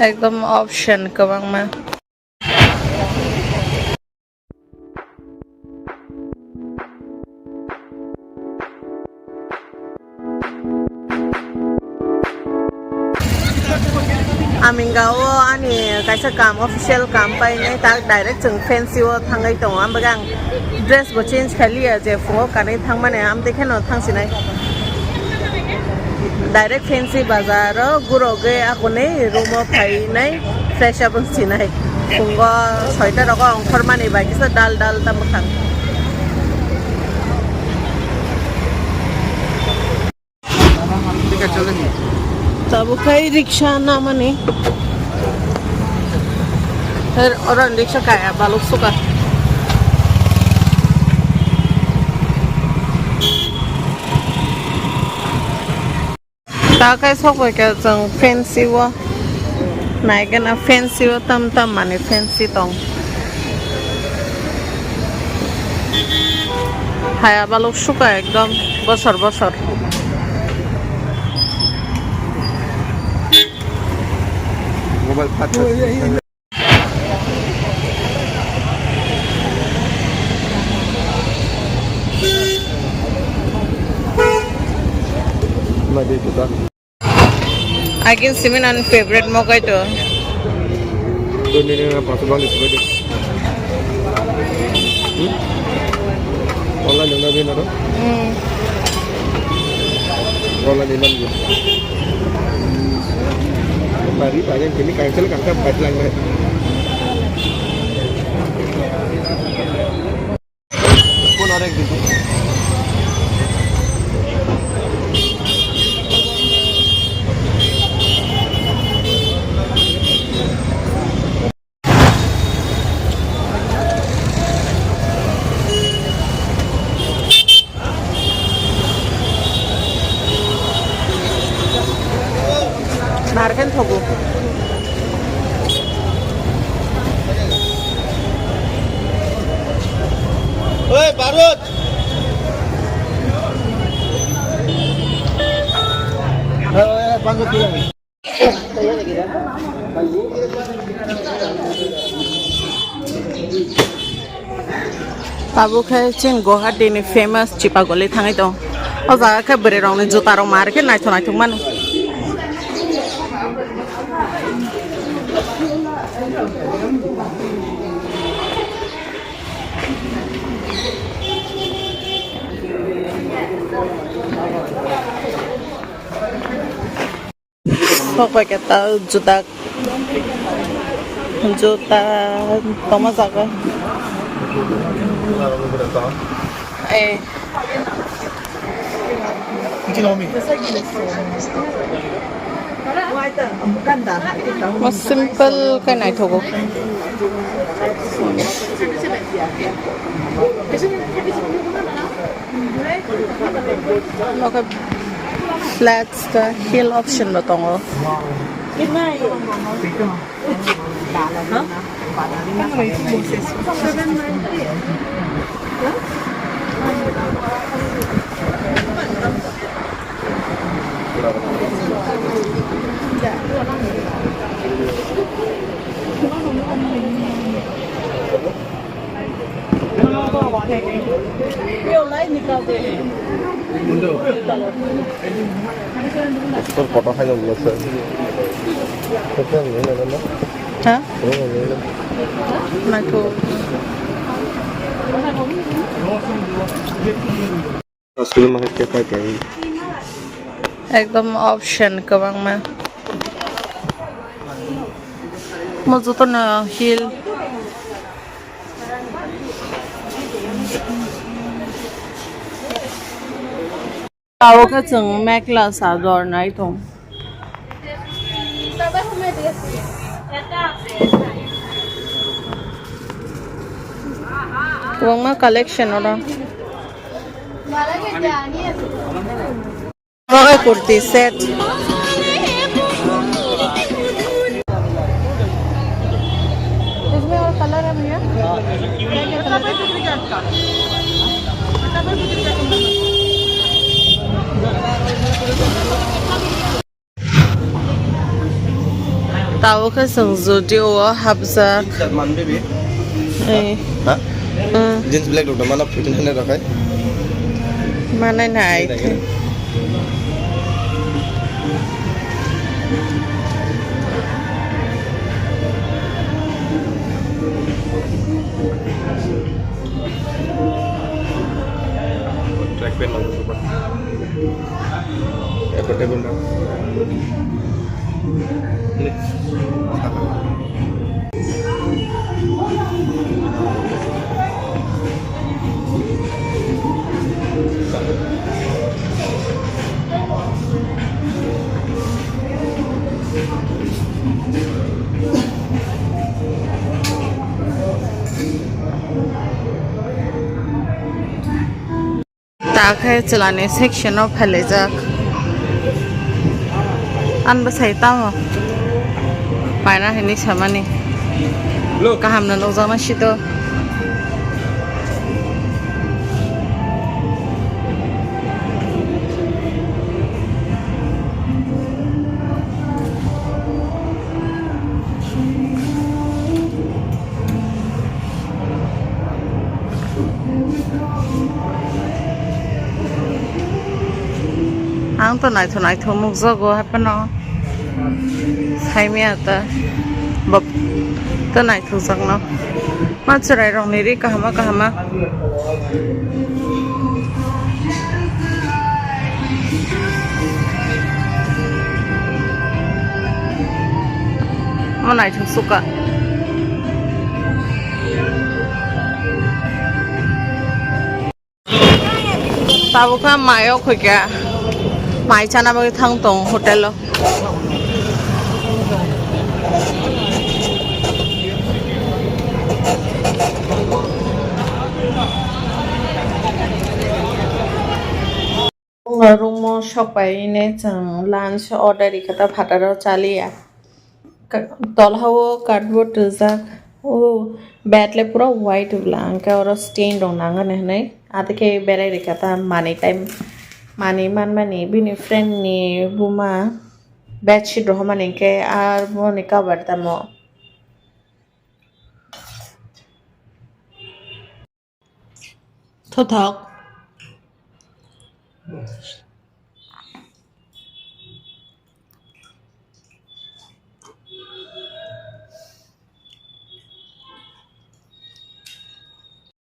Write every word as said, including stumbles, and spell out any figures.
Ekdom option kwbangma. Aminga o ani kaisa kam, official kam painai, tak direct chwng Fancy o thangwi tongo. Ambaga ang dress bo change khailiya, je phungo kanwi thangmani, amtwi kheno thangsinai. Direct Fancy bazar o gurogwi akoni room o phainai, fresh up wngsinai. Phungo soita rogo ongkhormani bai kisa dal dal ta mwkhang. Tabuk khai rickshaw namani. Her orang rickshaw kaya baluk suka. Ta kai sok bai khe chwng Fancy o. Naikhe na Fancy o tam tam mani Fancy tong. Haya baluk suka ekdom bosor bosor. Mobile phat phat. Again, simin ani favorite mokai to. Ini, ini, apa, coba lihat, coba lihat. Hmm? Online nang nabi naro? Hmm. Online iman gitu. Mari, banyak ini cancel, cancel, balik lagi. Narkhen thogo. Oi, Barut! Tabuk khe chini Guwahati ni famous Chipagoli thangwi tong. O jaga khe bwrwi rok ni juta rok mar khe naithok naithok mano. Sok bai khe ta juta, juta tongma jaga. Eh. Mo simple khe naithogo. Nokha flats ta hill option bo tongo. Tor photo khai dong, sir. Ha? Naitho. Ekdom option kwbangma. Mo jotono hill. Abo khe chwng mekla sa dor nai thung. Kwbangma collection oro. Oke, kurti set. इसमें और कलर है भैया? क्या क्या कलर है? Tabuk khe chwng Zudio o hapjak. T-shirt man baby. Eh. Ha? Hmm. Jeans black rok mano fifteen hundred rok hai. Manai nai. Track pant nangkukgo. Eko table rok. Ta khe chwlani section o phailaijak. Ani bwsai tamo paina hinwi samani. Look. Kaham no nukjakna sito. Ang to naithok naithok nukjago haphano saimaya ta bo to naithokjakno ma chwrairokni ri kahama kahama. Mo naithok suka. Tabuk kha mai o khoika. Mai chana bagwi thang tong hotel o. Room o sok pai ne chwng lunch order rikha ta phataro chaliya. Ka-, tolha o cardboard rijak. O bed le pura white bwla, hwnkhe oro stain rok nangani hinwi. Ado khe berai rikha ta manwi tai, manwi manmani bini friend ni buma bedsheet rohormani, hwnkhe ar boni cover tamo. Thothok.